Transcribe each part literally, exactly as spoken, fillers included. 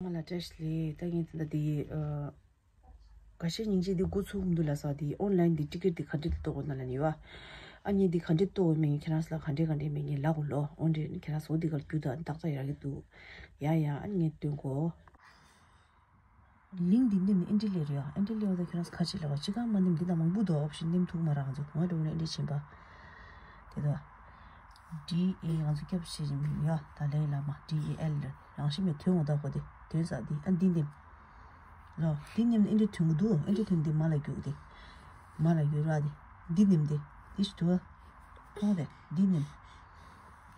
ང་ལ་བཀྲ་ཤིས་བདེ་ལེགས། ད་ངས་ད་ལྟ་འདི་ཨ། འགའ་ཤས་སྙིང་རྗེ་འདི་འགོ་ཚུགས་མི་འདུག་ལབ་ས། འདི་ཨོན་ལན་འདི་ཊི་ཀེཊ་འདི་ག་འདྲས་གཏོང་དགོས་ན་ལབ་ནི་ཡོད། ཨ་ནི་འདི་ག་འདྲས་གཏོང་དགོས་མིན་ཁྱེད་རང་ཚོ་ལ་ག་འདྲས་ག་འདྲས་མིན་ངས་ལབ་དགོས་ལོ། ཨོན་ཏེ་ཁྱེད་རང་ཚོ་འདི་ག་ལ་རྒྱུ་དང་ཏག་ཏག་ཡག་གི་འདུག། ཡ་ཡ། ཨ་ནི་ངས་སྟོན་གོ། ལིང་འདི་འདེམས་ནས་ཨེ་འདྲས་སླེབས་རེད་ཡ། ཨེ་འདྲས་སླེབས་པ་ད་ཁྱེད་རང་ཚོ་ག་རེ་བྱེད་ལབ་པ། གཅིག་གང་མ་འདེམས། འདི་ན་མང་པོ་འདུག། ཨོབ་ཤན་འདེམས་ཐུབ་མ་རེད། ང་ཚོ་ང་འགྲོ་ནས་ཨེ་འདྲས་བྱིན་པ། དེ་དོ། ཌི་ཨེ་ང་ཚོ་སྐྱབས་བྱེད་བཞིན་ཡོད། ད་ལའི་བླ་མ་ཌི་ཨེ་ཨེལ་རང་བཞིན་མེད་དོན་འོ་ད་གོ་དེ་དོན་ས་དེ། ཨ་འདི་འདེམས། ལོ། འདི་འདེམས་ཨེ་འདྲས་དོན་གོ་འདུག། ཨེ་འདྲས་དོན་དེ་མ་ལ་རྒྱུག་དེ། མ་ལ་རྒྱུག་ར་དེ། འདི་འདེམས་དེ། འདི་ཞིག་དུ། མཐོང་དེ་འདི་འདེམས།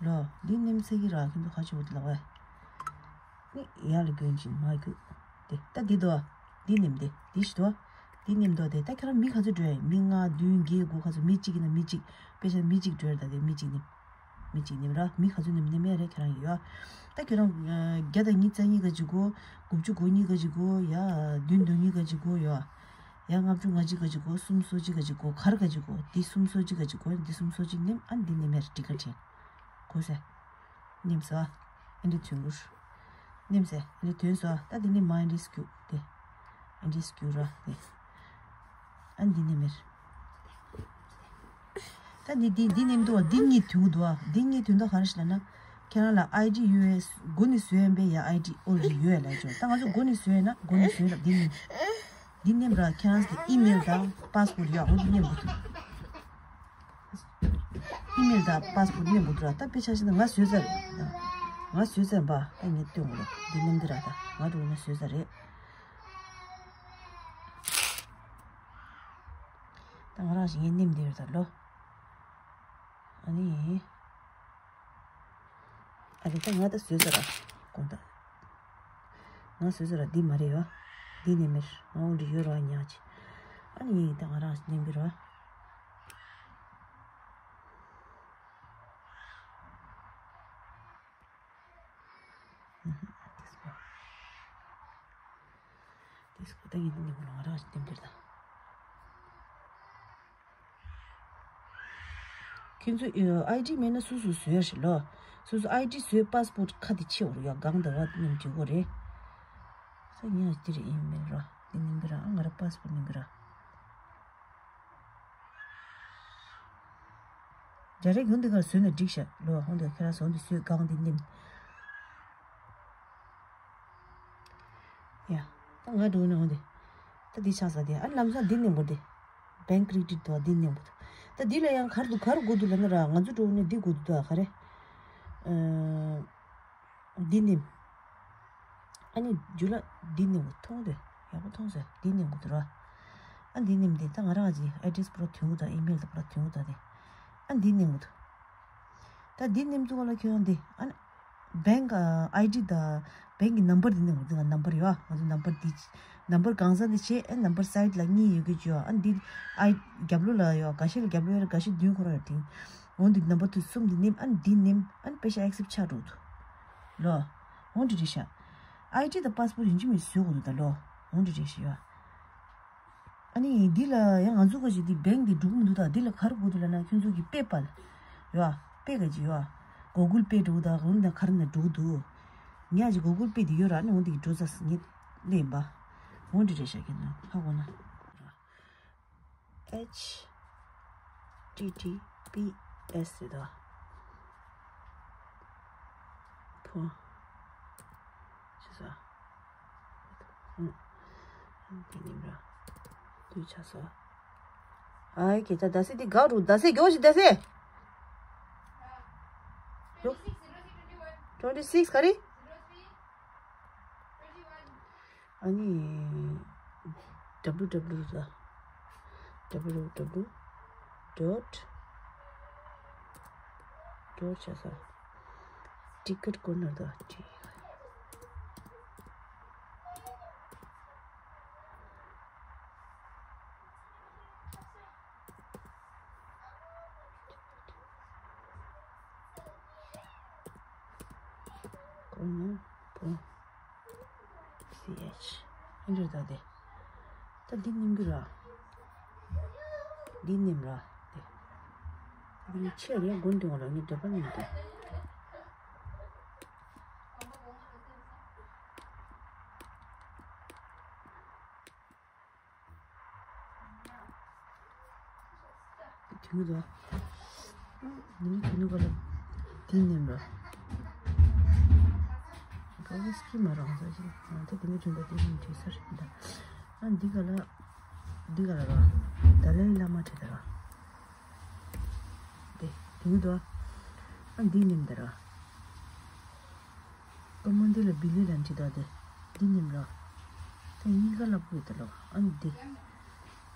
ལོ། འདི་འདེམས་ཚེ་གི་ར་ཁྱོད་ཚོ་ཁ་ཆེ་བོ་དེ་ལ་བས། ནི་ཡར་ལ་རྒྱུན་ཅིག་མ་རྒྱུག་དེ། ད་འདི་དོ། འདི་འདེམས་དེ། འདི་ཞིག་དོ། འདི་འདེམས་དོ་དེ། ད་ཁྱེད་རང་མི་ག་ཚོད་འགྲོ་ཡ། མི་ལྔ་བདུན་བརྒྱད་དགུ་ག་ཚོད། མི་གཅིག་ཡིན་ན་མི་གཅིག། དཔེ་ཆ་མི་གཅིག་འགྲོ་ཡ། ད་དེ་མི་གཅིག་ནི། མི་གཅིག་ནི་ར། མི་ག་ཚོད་ནི་ནི་མེད་རེད་ཁྱེད་རང་ཡོད། ད་ཁྱེད་རང་བརྒྱ་དང་ཉི་ཤུ་རྩ་གཉིས་ག་ཅིག་དགོས། དགུ་བཅུ་གོ་གཉིས་ག་ཅིག་དགོས། ཡ་བདུན་དོན་གཉིས་ག་ཅིག་དགོས་ཡོད། ཡ་ལྔ་བཅུ་ང་གཅིག་ག་ཅིག་དགོས། སུམ་སོ་གཅིག་ག་ཅིག་དགོས། ག་རེ་ག་ཅིག་དགོས། འདི་སུམ་སོ་གཅིག་ག་ཅིག་དགོས། འདི་སུམ་སོ་གཅིག་ནི། ཨ་འདི་ནི་མེད་རེད། ཊི་ཀེཊ་ཆེན་གོ་སེ། ནེམ་སོ། ཨེ་འདྲས་དོན་གོ། ནེམ་སེ། ཨེ་འདྲས་དོན་སོ། ད་དེ་ནི་མ་ཨེ་འདྲས་སྐྱུག་དེ། ཨེ་འདྲས་སྐྱུག་ར་དེ། ཨ་འདི་ནི་མེར། ད་འདི་འདི་འདི་ནེམ་འདུག་བ། འདི་གཉིས་དོན་འདུག་བ། འདི་གཉིས་དོན་དག་ག་རེ་ཞིག་ལབ་ན། ཁྱེད་རང་ལ་ཨའི་ཌི་ཡོད་པས་མགོ་ནས་བཟོས་ཡིན་པས། ཡ་ཨའི་ཌི་ཨོལ་རེ་ཡོད་ལབ་ཅོ། ད་ང་ཚོ་མགོ་ནས་བཟོས་ཡོད་ན་མགོ་ནས་བཟོས་ལབ། འདི་ནི། འདི་ནེམ་ར། ཁྱེད་རང་གི་ཨི་མེལ་དང་པཱ་སི་པོར་ཡོད། འོ་འདི་ནེམ་དགོས་འདུག། ཨི་མེལ་དང་པཱ་སི་པོར་ནེམ་དགོས་འདུག་ར། ད་དཔེ་ཆ་བཞག་ན་ང་བཟོས་ཚར་རེད། ང་བཟོས་ཚར་ཡིན་པ། ད་ངས་སྟོན་དགོས་ར། འདི་ནེམ་འདི་ར། ད་ང་འགྲོ་ན་བཟོས་ཚར་རེད། ད་ང་རང་ཞིག་ངས་ནེམ་འདི་ར་ད་ལོ། ཨ་ནི། ཨ་རེ། ད་ང་ད་བཟོས་ཚར་ར། དགོངས་དག། ང་བཟོས་ཚར་ར། འདི་མ་རེད་ཡོ། འདི་ནེམ་མེར། ང་འོ་འདི་ཡོད་ར་ཉག་ཅིག། ཨ་ནི་ད་ང་རང་ཞིག་ནེམ་གི་ར། ཨུ་ཧུ། དེ་སྐོར་དེ་སྐོར་ད་ངས་འདི་ནེམ་གི་ར། ང་རང་ཞིག་ནེམ་གི་ར་ད། ཁྱོད་ཚོ་ཨའི་ཌི་མེད་ན་སོ་སོས་བཟོས་རེད་ལོ། སོ་སོ་ཨའི་ཌི་བཟོས། པཱ་སི་པོར་ཁ་དེ་ཕྱེ་འོར་ཡ། གང་ད་བ་ནེམ་བྱེད་དགོས་རེད། ས་ཉག་ཅིག་རེད། ཨི་མེལ་ར། འདི་ནེམ་གི་ར། ཨ་ང་ར་པཱ་སི་པོར་ནེམ་གི་ར། རྒྱ་རེ་གུང་འདི་གར་བཟོས་ན་འགྲིག་ཤག་ལོ། ཧོང་དེ་ཁྱེད་རང་བཟོ་འདི་བཟོས། གང་འདི་ནེམ། ཡ། ད་ང་འགྲོ་ནས་འོང་དེ། ད་འདི་ཆགས་ས་དེ། ཨ་ལམ་སང་འདི་ནེམ་དགོས་དེ། བེང་ཀི་རི་ཌིཊ་དོ་འདི་ནེམ་དགོས་དེ། ད་འདི་ལ་ཡང་ག་རེ་འདུག་ག་རེ་དགོས་འདུག་ལབ་ན་ར། ང་ཚོ་འགྲོ་ནས་འདི་དགོས་འདུག་ད་ག་རེ། ཨ། འདི་ནེམ། ཨ་ནི་འཇུ་ལ་འདི་ནེམ་དགོས། མཐོང་དེ། ཡག་པོ་མཐོང་ས། འདི་ནེམ་དགོས་དེ་ར། ཨ་འདི་ནེམ་དེ། ད་ང་རང་གི་ཨེ་ཌི་རེ་སི་པུ་ར་དོན་གོ་ད། ཨི་མེལ་དང་པུ་ར་དོན་གོ་ད་དེ། ཨ་འདི་ནེམ་དགོས་དེ། ད་འདི་ནེམ་དུས་ག་ལ་ཁྱོད་འདི། ཨ་ནི་བེང་ཨའི་ཌི་དང་བེང་གི་ནམ་བར་འདི་ནེམ་དགོས། འདི་ང་ནམ་བར་ཡོད། ང་ཚོ་ནམ་བར་འདི། ནམ་བར་གང་ཟག་འདི་བྱས། ཨ་ནམ་བར་སའིཌ་ལ་གཉིས་ཡོད་ཀྱི་ཡོད། ཨ་འདི་ཨའི་རྒྱབ་ལོགས་ལ་ཡོད། འགའ་ཤས་ལ་རྒྱབ་ལོགས་ཡོད་རེད། འགའ་ཤས་མདུན་ཁོ་ར་ཡོད་དེ། འོ་འདི་ནམ་བར་དུ་གསུམ་འདི་ནེམ། ཨ་ནི་འདི་ནེམ། ཨ་ནི་པེ་ཤ་ཨེག་སེབ་ཆགས་འགྲོ་འདུག་ལོ། འོ་འདི་རེད་ཤག། ཨའི་ཌི་དང་པཱ་སི་པོར་ཡིན་གཅིག་མིན་གཅིག་བཟོ་དགོས་འདུག་ད་ལོ། འོ་འདི་རེད་ཤག་ཡ། ཨ་ནི་འདི་ལ་ཡང་ང་ཚོ་ག་ཞིག་འདི་བེང་འདི་འགྲོ་གི་མི་འདུག་ད། འདི་ལ་ག་རེ་དགོས་འདུག་ལབ་ན། ཁྱོད་ཚོ་གི་པེ་པཱལ་ཡོད། པེ་ག་ཅིག་ཡོད། གུ་གུལ་པེ་འགྲོ་གི་འདུག། འོ་འདི་ག་རེ་ན་འགྲོ་གི་འདུག། ངས་ཅིག་གུ་གུལ་པེ་འདི་ཡོད་ར། ཨ་ནི་འོ་འདི་གི་འགྲོ་ས་ངས་ལེན་པ། འོ་འདི་རེད་ཤག། ཁྱེད་ཚོ་ཧ་གོ་ན། ཨེཆ་ཊི་ཊི་པི་ཨེས་རེད་ད། ཕོ། ཆི་ཟེར། ཨུ། དེ་ནི་ར། དུས་ཆ་ས། ཨའི་ཀེ་ད་ད་སེ་དེ་ག་རུ་ད་སེ་གོ་ཞིག་ད་སེ། ཊུ་ཝེན་ཊི་སིགས་ག་རེ། ཨ་ནི། W W W W W dot dot ཆ་ས། ཊི་ཀེཊ་ཀོར་ནར་དང་ཊི། ཀོར་ནར་པོ། སི་ཨེཆ། ཨེ་འདྲ་ད་དེ། ད་འདི་ནེམ་གི་ར། འདི་ནེམ་ར། དེ། འདི་ནི་ཆེ་རེད། དགོན་དེ་ང་ལ་ངའི་འདོད་པ་ནི་དེ། ཡོད་དོ། འདི་ནི་གི་ནུ་ག་ལ་དེ་ནེམ་ར། ག་ལ་སྐྱི་མ་རང་ས་ཞིག་ང་ད་དེ་ནི་ཅུང་ད་དེ་ནེམ་བྲིས་ས་རེད་ད། ཨ་འདི་ག་ལ་འདི་ག་ལ་ར། ད་ལའི་བླ་མ་བྲིས་ད་ར། དེ་དེ་ཡོད་དོ། ཨ་འདི་ནེམ་ད་ར། ཀ་མ་འདི་ལ་བི་ལི་ལ་འདྲི་དག་དེ། འདི་ཉིམ་ར། ད་གཉིས་ཀ་ལ་བུ་དེ་ལོ། ཨ་ནི་འདི།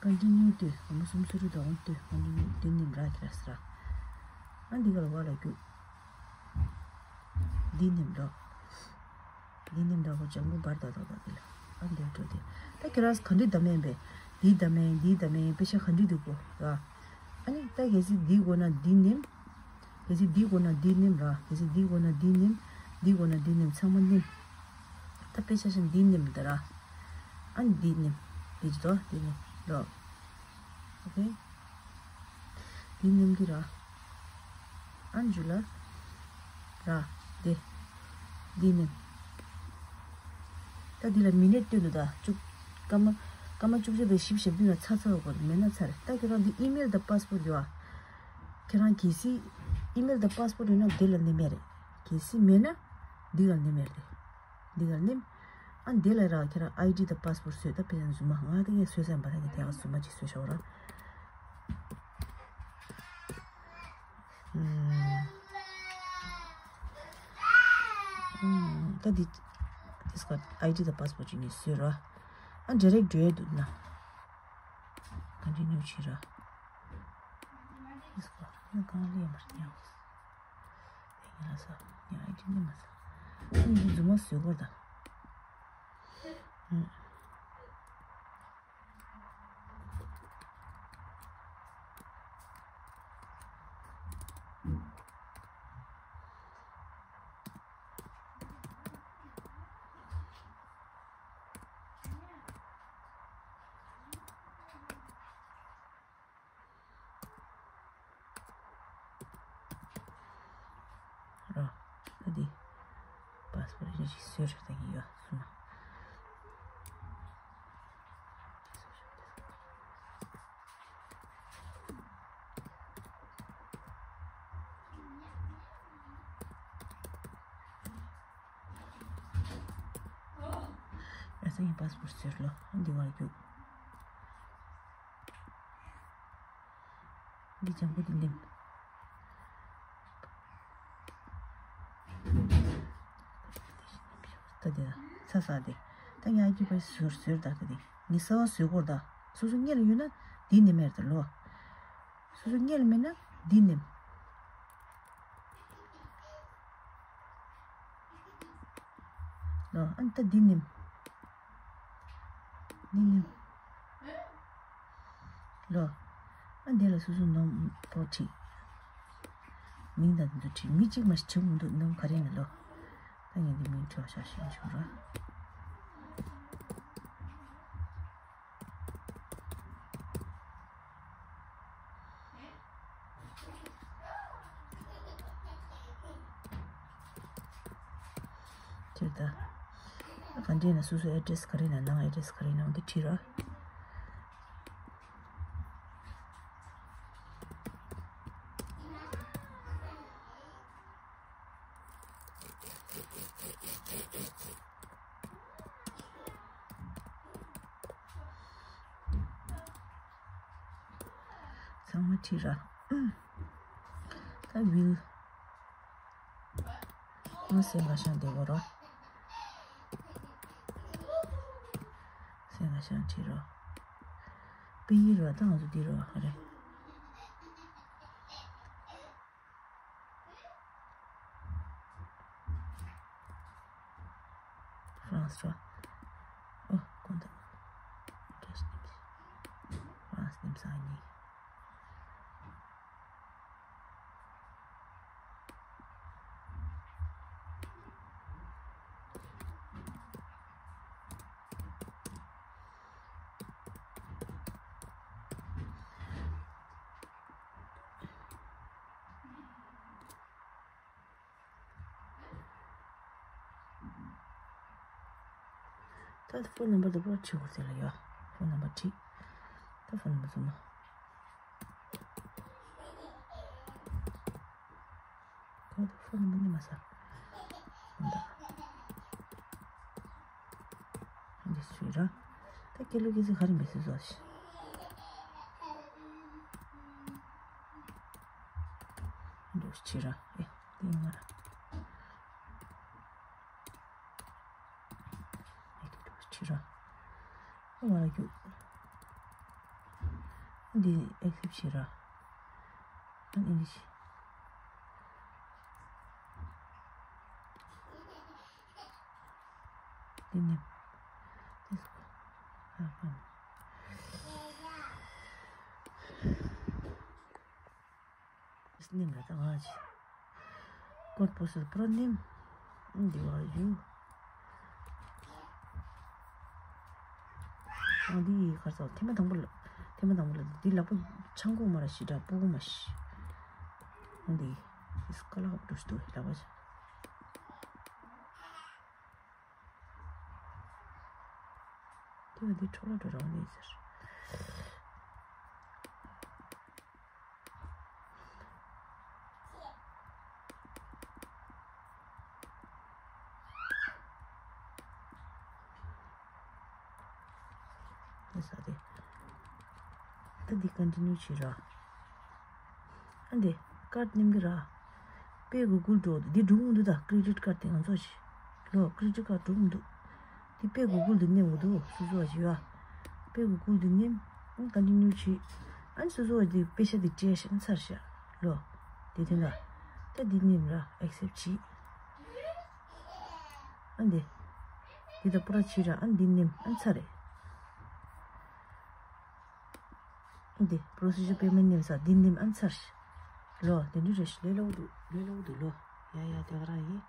ཀོན་ཊི་ནིའུ་ལྟོས། ཨ་མ་སུམ་སུ་རུ་དོ་ཨ་ལྟོས། ཀོན་ཊི་ནིའུ་འདི་ཉིམ་ར་ཁྱེར་སི་ར། ཨ་འདི་ག་ལ་བ་ལ་རྒྱུ། འདི་ཉིམ་ར། འདི་ཉིམ་ར་གོ་ལྗང་གུ་འབར་དག་དག་དག་འདི་ལ། ཨ་འདི་འགྲོ་དེ། ད་ཁྱེར་སི་ག་འདི་ད་མེན་པས། འདི་ད་མེན་འདི་ད་མེན་པེ་ཤ་ག་འདི་འདུག་གོ་ར། ཨ་ནི་ད་གལ་སྲིད་འདི་གོ་ན་འདི་ཉིམ། གལ་སྲིད་འདི་གོ་ན་འདི་ནེམ་ར། གལ་སྲིད་འདི་གོ་ན་འདི་ནེམ། འདི་གོ་ན་འདི་ནེམ་ཚང་མ་ནེམ། ད་དཔེ་ཆ་ཤ་འདི་ནེམ་ད་ར། ཨ་ནི་འདི་ནེམ། འདི་ཅི་དོ་འདི་ནེམ་རོ། ཨོ་ཁེ། འདི་ནེམ་གི་ར། ཨ་ནི་ཇུ་ལ། ར། འདི། འདི་ནེམ། ད་འདི་ལ་མི་ནེ་ཊི་སྟོན་འདུག་ད་བཅུ། སྐར་མ། སྐར་མ་བཅུ་གཅིག་དང་བཞི་བཅུ་ཞེ་བདུན་ལ་ཚར་ཚར་བ་གོ་མེད་ན་ཚར་རེད། ད་ཁྱེད་རང་འདི་ཨི་མེལ་དང་པ་སི་པོར་ཡོད་ཨ། ཁྱེད་རང་གལ་སྲིད་ཨི་མེལ་དང་པ་སི་པོར་ཡོད་ན་འདི་ལ་ནེམ་མེད་རེད། གལ་སྲིད་མེད་ན་འདི་ལ་ནེམ་མེད་རེད། འདི་ལ་ནེམ། ཨ་འདི་ལ་ར་ཁྱེད་རང་ཨའི་ཌི་དང་པ་སི་པོར་བཟོས། ད་དཔེ་ཡང་རྫུན་མ་ང་དེ་གས་བཟོས་ཙམ་པ་ར་ངས་དེ་ཡང་རྫུན་མ་ཅིག་བཟོས་ཤོག་ར། ཨུམ། ཨུམ། ད་འདི། འདི་སྐོར་ཨའི་ཌི་དང་པ་སི་པོར་ཅིག་ངས་བཟོས་ར། ཨ་ཌི་རེག་འགྲོ་ཡས་འདུག་ན། ག་འདྲ་ཉོ་ཆི་ར། ཨིས་ཀོ་ཡང་གང་ལས་མར་ཉོ། དེ་ཉོ་ས་ཉོ་ཨའི་ཌི་ནི་མ་ས། ཨ་ནི་རྫུན་མ་བཟོས་སྐོར་དང་། ཨུམ། རོ། ད་འདི། པ་སི་པོར་ཊི་ཞིག་བཟོས་རེད་ད་གི་ཡོད་སུ་མ། ཡ་ས་ཡིན་པ་སི་པོར་ཊི་ཟེར་ལོ། འདི་བར་རྒྱུག་འདི་ལྗང་གུ་འདི་འདེམས། ད་འདི་ལ་ས་ས་འདི། ད་ཉག་གི་པ་ཟུར་ཟུར་ད་ད་འདི། ངས་གསར་བ་བཟོས་སྐོར་ད། སོ་སོ་སྔོན་ལ་ཡོད་ན་འདི་ནི་མེར་ད་ལོ། སོ་སོ་སྔོན་ལ་མེད་ན་འདི་ནི། ལོ། ཨ་ནི་ད་འདི་ནི། འདི་ནི། ལོ། ཨ་འདི་ལ་སོ་སོ་ནོམ་པོ་བྲིས། མིང་དང་འདི་ཚོ་བྲིས། མི་གཅིག་མ་ཞིག་བྱེད་མི་འདུག་ནོམ་ག་རེ་ཡིན་ན་ལོ། ད་ངས་འདི་མིང་བྲིས་བ་ཤ་ཞིག་བྱུང་ར། དེ་ད། ག་འདྲས་ན་སོ་སོ་ཨེ་ཌི་རེ་སི་ག་རེ་ན་ནང་ཨེ་ཌི་རེ་སི་ག་རེ་ན་འོ་དེ་བྲིས་ར། ཚང་མ་ཁྲིད་ར། ད་ཝིལ། ང་སེམས་ཁ་ཤང་བསྡད་གོ་ར། སེམས་ཁ་ཤང་ཁྲིད་ར། པི་ཡི་ར་ད་ང་ཚོ་འདི་ར་ཧ་རེ། France ར། ཨོ། ཁོང་ད། ཀེ་ཤ་ནིམ། France ནིམ་ས་ནི། ད་ཕོན་ནམ་བར་དུ་པོ་བྲིས་འོ་ཟེར་ལ་ཡོད། ཕོན་ནམ་བར་བྲིས། ད་ཕོན་ནམ་བར་བཟུང་ན། ཨ་མ་ནི་མ་ས། འདི་ཚུ་ར། ད་ཀེ་ལུ་ཀེ་ཟི་ག་རེ་མེད་སི་བཟོ་ཞིག་འདུག་ཕྱི་ར། ཨེ། འདི་ང་ར། ཨེ། འདི་འདུག་ཕྱི་ར། ང་ར་རྒྱུག་འདི་ཨེ་ཁིབ་ཕྱི་ར། ཨ་ནི་འདི་ཕྱི། འདི་ནི། འདི་སུ། ཧ་ཧ། སྣེམ་ར་ད་ང་ཅི། ཀོར་པོ་སི་པྲོ་ནེམ། འདི་བ་ཡུ། ཨང་འདི་ཁར་ཚོ་ཐེངས་མ་དང་པོ་ལ། ཐེངས་མ་དང་པོ་ལ་འདི་ལག་པ་ཆང་ཁུག་མ་ར་ཞི་དྲག་སྤུ་གུ་མ་ཤི། འདི། ཨིས་ཀ་ལག་པ་འདུག་སྟོ་ལག་པ་ཆ། དེ་བ་འདི་འཕྲོ་ལ་འགྲོ་རང་ནས་ཟེར། ས་དེ། ད་འདི་ཀོན་ཊི་ནིའུ་བྱེད་ར། ཨ་འདི་ཀར་ཌི་ནེམ་གི་ར། པེ་གུ་གུལ་འགྲོ་འདི་འགྲོ་གི་འདུག་ད་ཀྲེ་ཌིཊ་ཀར་ཌི་དེ་ང་ཚོ་ཞིག་ལོ་ཀྲེ་ཌིཊ་ཀར་ཌི་འགྲོ་གི་འདུག་འདི་པེ་གུ་གུལ་འདི་ནེམ་གི་འདུག་སུ་སུ་བ་ཞིག་ཡ། པེ་གུ་གུལ་འདི་ནེམ། ཨང་ཀོན་ཊི་ནིའུ་བྱེད། ཨ་ནི་སོ་སོ་བ་འདི་པེ་ཤ་འདི་སྤྲད་ཤག་ཨ་ནི་ཚར་ཤག་ལོ། དེ་དེ་འདྲ། ད་འདི་ནེམ་ར་ཨེག་སེབ་བྱེད། ཨ་འདི། འདི་ད་པུ་ར་བྱེད་ར་ཨ་འདི་ནེམ་ཨ་ནི་ཚར་རེད། ཨ་འདི་པྲོ་སི་ཇར་པེ་མེན་ཊི་ནེམ་ས་འདི་ནེམ་ཨ་ནི་ཚར་ཤག་ལོ། དེ་འདྲ་རེད་ཤག་ལས་སླ་བོ་འདུག་ལས་སླ་བོ་འདུག་ལོ། ཡ་ཡ་དེ་ག་རང་ཡིན།